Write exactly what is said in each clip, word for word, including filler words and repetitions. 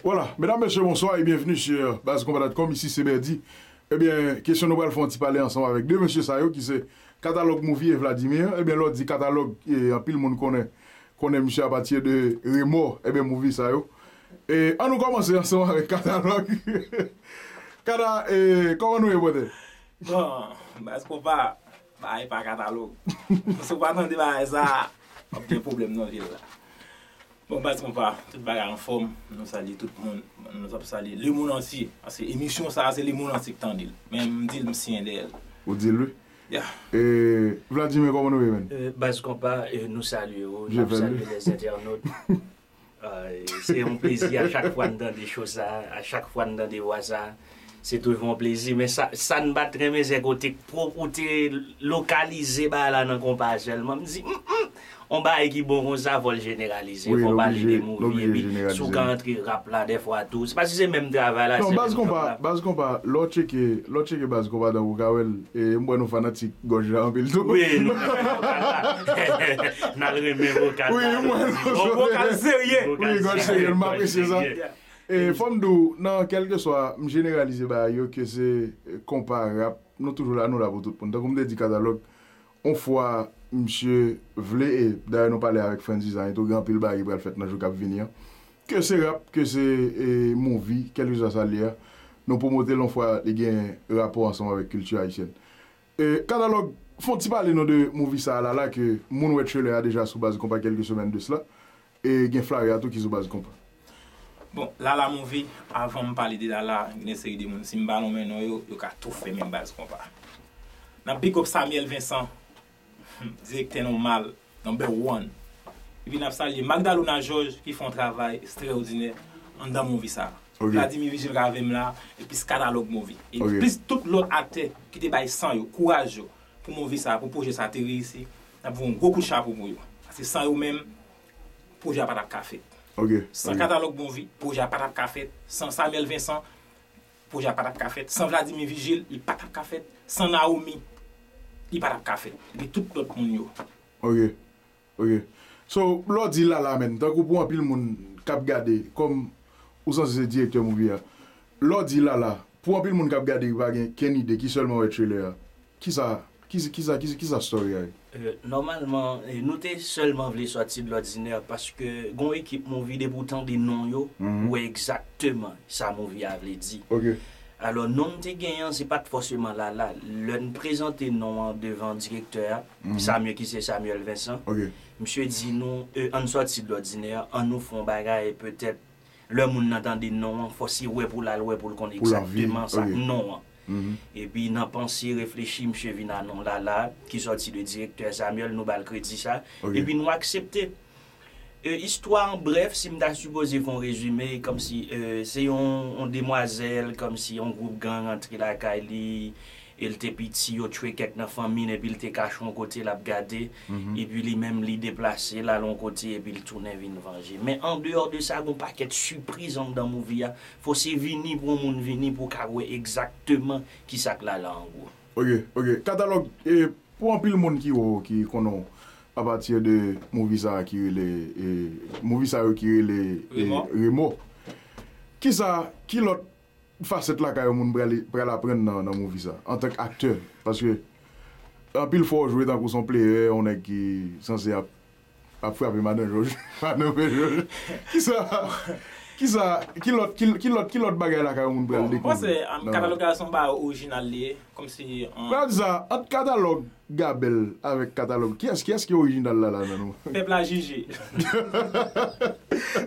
Voilà, medam, mesye, bonswa e byenveni sur baz konpa dot com. Isi se Bèdi. Ebyen, kesyon nou pral fè yon ti pale ansanm avèk de mesye sa yo ki se Katalòg Movie e Vladimir. Ebyen, lè w di katalòg, e, anpil moun konnen, konnen misye apati de Remò, ebyen, movie sa yo. E, an nou kòmanse ansanm avèk Katalòg. Kada, e, kòman nou ye, brother? Bon, baz konpa, bagay pa katalòg. Si w pa tande bagay sa, w ap gen pwoblèm nan vi w la. Bon, baz konpa, tout bagay anfòm, nou salye tout moun, nou ap salye lemonn antye. Paske emisyon sa a, se lemonn antye k tande l. Men m di l, m siyen dèyè l. Ou di l wi. Yeah. E, Vladimir, kòman nou ye, menn? Euh, baz konpa, euh, nou salye w, Je n ap salue. Salye les internautes. Euh, se yon plezi a chak fwa n tande cho sa, a chak fwa n tande vwa sa. Se toujou yon plezi, men sa, sa n pa t renmen se kote ou te lokalize bagay la nan konpa sèlman. M di, mm, mm, yon bagay ki bon konsa, fò l jeneralize, Wi, fò pale oblije, de movie, oblije epi jeneralize. Si w ka antre rap la, dèfwa tou. Se pa si se menm travay la, Non, se baz menm konpa, kòb la. Baz konpa, lè w tcheke, lè w tcheke baz konpa dan ou ka wè l, e m wè nou fanatik gòj la anpil tou. Wi, nou fè vokal la. N al renmen vokal Wi, la. mwen, nou Bon, vokal serye. Wi, gòj serye, m apresye sa. E fò m di w, nan kèlkeswa, m jeneralize bagay yo, ke se e, konpa rap, nou toujou la, nou la pou tout moun. Tankou m te di Katalòg, on fwa misye vle, e dayè nou pale avèk Frantz Design tou, gen anpil bagay ki pral fèt nan jou k ap vini an. Ke se rap, ke se e, movie, kèlkeswa sa l ye a, nou pwomote l on fwa li gen rapò ansanm avèk kilti ayisyèn. E, Katalòg, fè on ti pale nou de movie sa a Lala ke moun wè trailer a deja sou baz konpa kèlke semèn de sla. E gen flyer a tou ki sou baz konpa. Bon, Lala Movie, avan m pale de Lala, gen yon seri de moun, si m pa nonmen non yo, yo ka tou fèmen baz konpa. N ap big up Samuel Vincent, direktè nòmal, number one. Epi n ap salye Magdalona Georges ki fè yon travay ekstraòdinè anndan movie sa a. Ok. Vladimir Vigil k avè m la, epi Katalòg Movie. E Ok. Plis tout lòt aktè ki te bay san yo, kouraj yo, pou movie sa a, pou pwojè sa a te reyisi, n ap voye yon gwo kout chapo pou yo. Paske san yo menm, pwojè a pa t ap ka fèt. Ok. San Ok. Katalòg Movie, pwojè a pa t ap ka fèt. San Samuel Vincent, pwojè a pa t ap ka fèt. San Vladimir Vigil, li pa t ap ka fèt. San Naomi, li pa t ap ka fèt. Epi tout lòt moun yo. Ok. Ok. So, lè w di Lala, menn, tankou pou anpil moun k ap gade, kòm ou sanse se direktè movie a, lè w di Lala, pou anpil moun k ap gade ki pa gen kenn ide, ki sèlman wè trailer a, kisa, kisa, kisa, kisa, kisa story a ye? Euh, nòmalman, eh, nou te sèlman vle sòti de lòdinè paske gon ekip movie depi w tande non yo, Mhm. ou wè egzakteman sa movie a vle di. Ok. Alò, non m te genyen an, se pa t fòseman Lala. Lè n prezante non an devan direktè a, Mhm. Samuel, ki se Samuel Vincent, Ok. misye di nou, euh, ann sòti de lòdinè, ann nou fè yon bagay, petèt, lè moun nan tande non an, fò se wè pou l al wè pou l konn Pou l anvi, egzakteman sa ok. Non an. Mhm. Epi nan panse, reflechi, misye vin a non Lala, ki sòti de direktè Samuel, nou ba l kredi sa. Ok. Epi nou aksepte. E, istwa an brèf, si m ta sipoze fè yon rezime, kòmsi, e, se yon, yon demwazèl, kòmsi yon gwoup gang antre lakay li, e l te piti, yo tchwe kèk nan fanmi l, epi l te kache yon kote, l ap gade, Mhm. epi li menm, li deplase, l al yon kote, epi l tounen vin vanje. Men andeyò de sa, gon pakèt sipriz anndan movie a. Fò se vini pou yon moun vini pou w ka wè egzakteman kisa k Lala an gwo. Ok, ok. Katalòg, e, pou anpil moun ki wè w, ki konnen w apati de movie sa a ki rele, e, movie sa yo ki rele, e, Remò. Remò. Kisa, ki lòt fasèt lakay yon moun pral, pral aprann nan, nan movie sa, antank aktè? Paske, anpil fwa w jwe tankou se yon player, yon nèg ki sanse ap, ap frape madan jòj, madan pè jòj. Kisa, kisa, ki lòt, ki, ki lòt, ki lòt bagay lakay yon moun pral Bon, mwen dekouvri? panse, um, nan- Katalòg la se yon bagay orijinal li ye, kòmsi, um, Pral di sa, ant Katalòg, Gabèl avèk Katalòg, kiyès, kiyès ki orijinal Lala nan nou? Pèp la jije.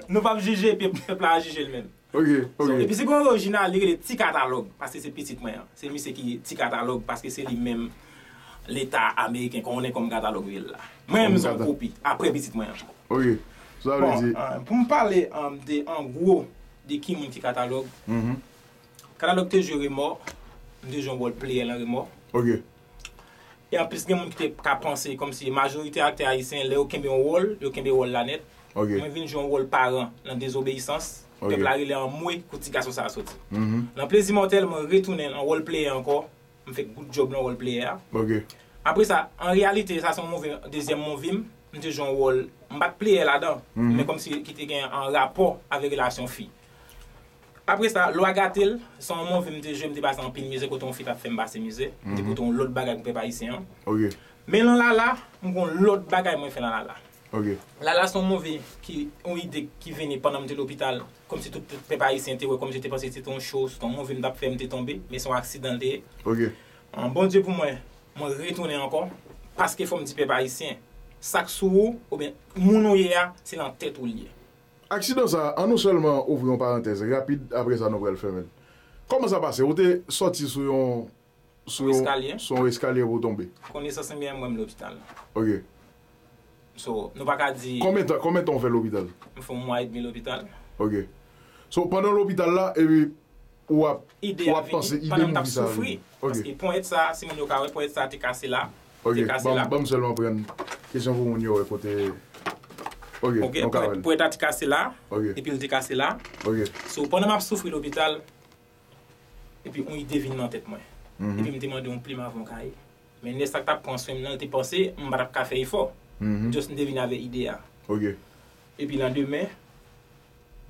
Nou p ap jije, pèp, pèp la jije l menm. Ok, So, ok. Epi si gen yon orijinal, li rele Ti Katalòg, paske se pitit mwen an. Se misye ki Ti Katalòg, paske se li menm Leta ameriken konnen kòm Katalòg vye l la. Mwen menm se yon Kòm Kata- kopi, apre pitit mwen an. Ok. Sa vle Bon, di, uh, pou m pale, um, de, an gwo, de ki moun ki Katalòg, mhm. Katalòg te jwe Remò, m te jwe yon wòl player nan Remò. Ok. E anplis, gen moun ki te ka panse kòmsi majorite aktè ayisyen, lè yo kenbe yon wòl, yo kenbe wòl la nèt. Ok. Mwen vin jwe yon wòl paran nan Dezobeyisans. Ok. Pèp la rele an mwe kou ti gason sa a soti. Mhm. Nan Plezi Mòtèl, mwen retounen nan wòl player ankò. M fè good job nan wòl player a. Ok. Apre sa, an reyalite, sa se yon movie, dezyèm movie m. M te jwe yon wòl, m pa t player ladan, Mhm. men kòmsi ki te gen an rapò avèk relasyon fi. Apre sa, Lwa Gate l, se yon movie m te jwe, m te pase anpil mizè kote yon fi t ap fè m pase mizè. M te pote yon lòt bagay pou pèp ayisyen an. Ok. Men nan Lala, m gon lòt bagay mwen fè nan Lala. Ok. Lala se yon movie ki, yon ide ki vini pandan m te lopital. Kòmsi tout pèp ayisyen te wè, kòmsi yo te panse se te yon show, se te yon movie m t ap fè, m te tonbe, men se yon aksidan l te ye. Ok. An, Bondye pou mwen, mwen retounen ankò, paske fò m di pèp ayisyen, sa k sou ou, oubyen moun ou ye a, se nan tèt ou l ye. Aksidan sa, an nou sèlman ouvri yon parantèz rapid, apre sa nou pral fèmen l. Kòman sa pase? Ou te sòti sou yon, sou yon, eskalye, sou yon eskalye pou w tonbe? Konesans mwen, mwen m lopital. Ok. So, nou pa ka di. Konbyen tan, konbyen tan w fè lopital? M fè yon mwa edmi lopital. Ok. So, pandan w lopital la, epi w ap, w ap panse ide movie sa a vini. Ok. Paske ponyèt sa, si moun yo ka wè, ponyèt sa te kase la. Ok, ban m sèlman pran kesyon pou moun yo wè kote. Ok, nou ka wè l. Ponyèt la te kase la, epi l te kase la. Ok. So, pandan m ap soufri lopital, epi yon ide vin nan tèt mwen. Epi m te mande yon plim avè yon kaye. Men nèg sa k t ap pran swen m nan, l te panse m pa t ap ka fè efò. Just m te vin avè ide a. Ok. Epi landemen,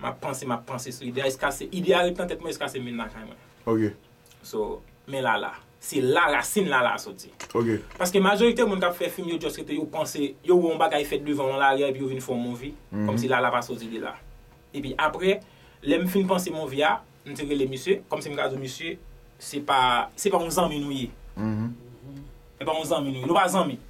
m ap panse, m ap panse sou ide a, jiskaske ide a ret nan tèt mwen, jiskaske m vin lakay mwen. Ok. So, men Lala. Se la rasin Lala a soti. Ok. Paske majorite moun k ap fè fim yo just rete, yo panse, yo wè yon bagay fèt devan yon lari a epi yo vin fè yon movie. Kòmsi Lala pa soti de la. Epi apre, lè m fin panse movie a, m te rele misye, kòmsi m ka di w misye, se pa, se pa yon zanmi nou ye. Se pa yon zanmi nou ye. Nou pa zanmi.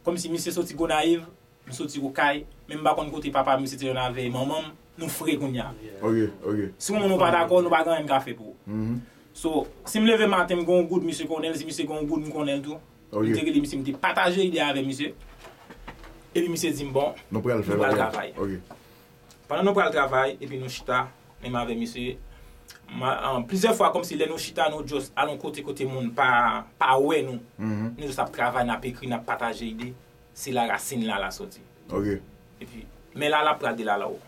Kòmsi misye soti Gonayiv, m soti Okay, men m pa konn kote papa misye te jwenn avè manman m, nou fre kounye a. Ok, ok. Si yon moun ou pa dakò, nou pa gen anyen m ka fè pou ou. So, si m leve maten, m gen yon goud, misye konnen l, si misye gen yon goud, m konnen l tou. Ok. M te rele misye, m te pataje ide a avè misye. Epi misye di m, bon, nou pral travay. Ok. Pandan nou pral travay, epi nou chita, menm avè misye, plizyè fwa kòmsi lè nou chita, nou just al yon kote, kote moun pa, pa wè nou. Nou just ap travay, n ap ekri, n ap pataje ide. Se la rasin Lala soti. Ok. Epi, men Lala pral de Lala o.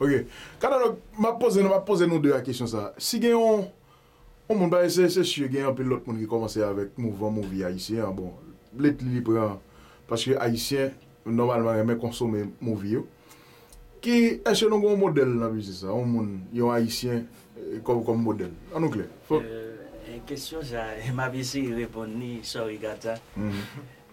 Ok. Kadalòg, m ap poze nou, m ap poze nou de a kesyon sa. Si gen yon, yon moun, paske se, se si gen anpil lòt moun ki kòmanse avèk mouvman movie ayisyen an. Bon, lately li pran, paske ayisyen, nòmalman, renmen konsome movie yo. Ki, èske nou gen yon modèl nan biznis la? Yon moun, yon ayisyen, eh, kòm, kòm modèl? Ann nou klè. Fò- Eh, eh, kesyon sa, m ap eseye reponn li, sorry, Gata.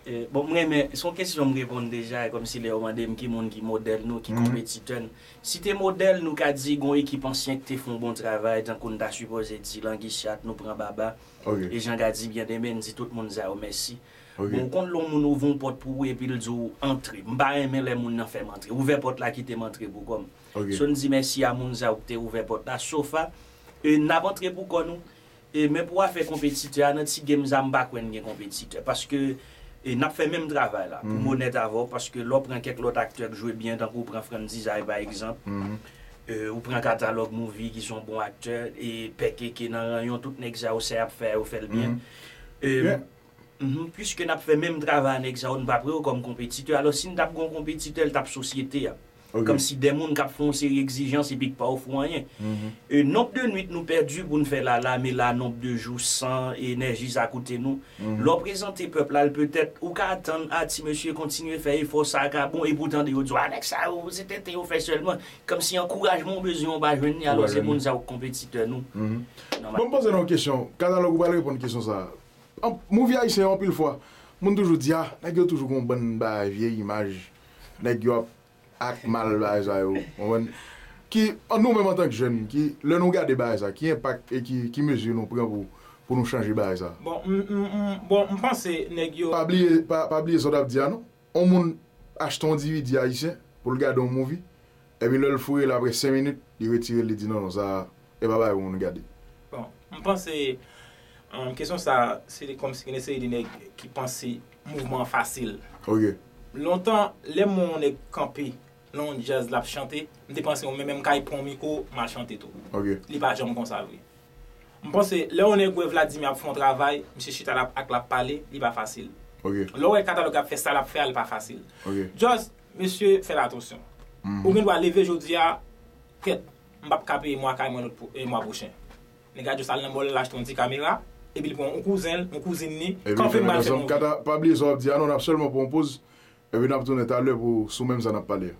Eh, bon, m renmen, se yon kesyon m reponn deja, e kòmsi lè yo mande m ki moun ki modèl nou, ki konpetitè n. Si te modèl, nou ka di gon ekip ansyen ki te fè yon bon travay, tankou n ta sipoze di Langi Chat, nou pran Baba. Ok. E Jean Gady byen demen, n di tout moun sa yo mèsi. Ok. Bon, ou konn lè yon moun ouvè yon pòt pou ou epi l di w antre. M pa renmen lè moun nan fè m antre. Ouvè pòt la, kite m antre pou kò m. Ok. So n di mèsi a moun sa yo ki te ouvè pòt la. So far, e, n ap antre pou kò nou. E, men pou afè konpetitè a, nan ti game sa, m pa kwè n gen konpetitè. Paske, e, n ap fè menm travay la. Pou m onèt avè w, paske lè w pran kèk lòt aktè k jwe byen, tankou w pran Frandy Zay pa egzanp, e, ou pran Katalòg Movie ki se yon bon aktè, e Pè Keke nan Ranyon, tout nèg sa yo sa y ap fè a, yo fè l byen. E, Mhm, piske n ap fè menm travay a nèg sa yo, n pa pre yo kòm konpetitè. Alò, si n t ap gen yon konpetitè, l t ap sosyete a. Ok. Kòmsi de moun k ap fè yon seri egzijans epi k pa ofri w anyen. E nonb de nwit nou pèdi pou n fè Lala, men la nonb de jou san enèji sa koute nou. Lè w prezante pèp la, l petèt, ou ka atann, a, ti mesye kontinye fè efò, sa ka bon, epi w tande yo di w, a, nèg sa yo, se tenten yo fè sèlman. Kòmsi ankourajman w bezwen, w pa jwenn li, alò se moun sa yo k konpetitè nou. Nòmal. Bon, m poze nou yon kesyon. Katalòg, ou pral reponn kesyon sa a. An, movie ayisyen yo anpil fwa, moun toujou di, a, nèg yo toujou gon bann bagay, vye imaj, nèg yo ap ak mal bagay sa yo, konprann? Ki, an nou menm antank jèn, ki, lè nou gade bagay sa, ki enpak e ki, ki mezi nou pran pou, pou nou chanje bagay sa? Bon, m, m, m, bon, m panse nèg yo. Pa bliye, pa, pa bliye sa w t ap di a, non. Yon moun achte yon D V D ayisyen pou l gade yon movie, epi lè l foure l apre senk minit, li retire l, li di, "Non, non, sa, e pa bagay pou moun gade." Bon, m panse, um, kesyon sa, se kòmsi gen yon seri de nèg ki panse mouvman an fasil. Ok. Lontan, lè m wè yon nèg kanpe nan yon djaz, l ap chante, m te panse, mwen menm, m ka pran yon mikwo, m al chante tou. Ok. Li pa janm konsa vre. M panse, lè yon nèg wè Vladimir ap fè yon travay, misye chita l ap ak l ap pale, li pa fasil. Ok. Lè w wè Katalòg ap fè sa l ap fè a, li pa fasil. Ok. Just, mesye, fè l atansyon. Mhm. Ou gen dwa leve jodi a, kèt, m p ap ka peye mwa kay mwen lòt pou, e, mwa pwochen. Nèg la just al nan mall, l achte yon ti kamera, epi l pran yon kouzen l, yon kouzin li, kanpe m pral fè yon movie. Kata, pa bliye sa w ap di a non, n ap sèlman pran yon poz, epi n ap tounen talè pou, sou menm sa n ap pale a.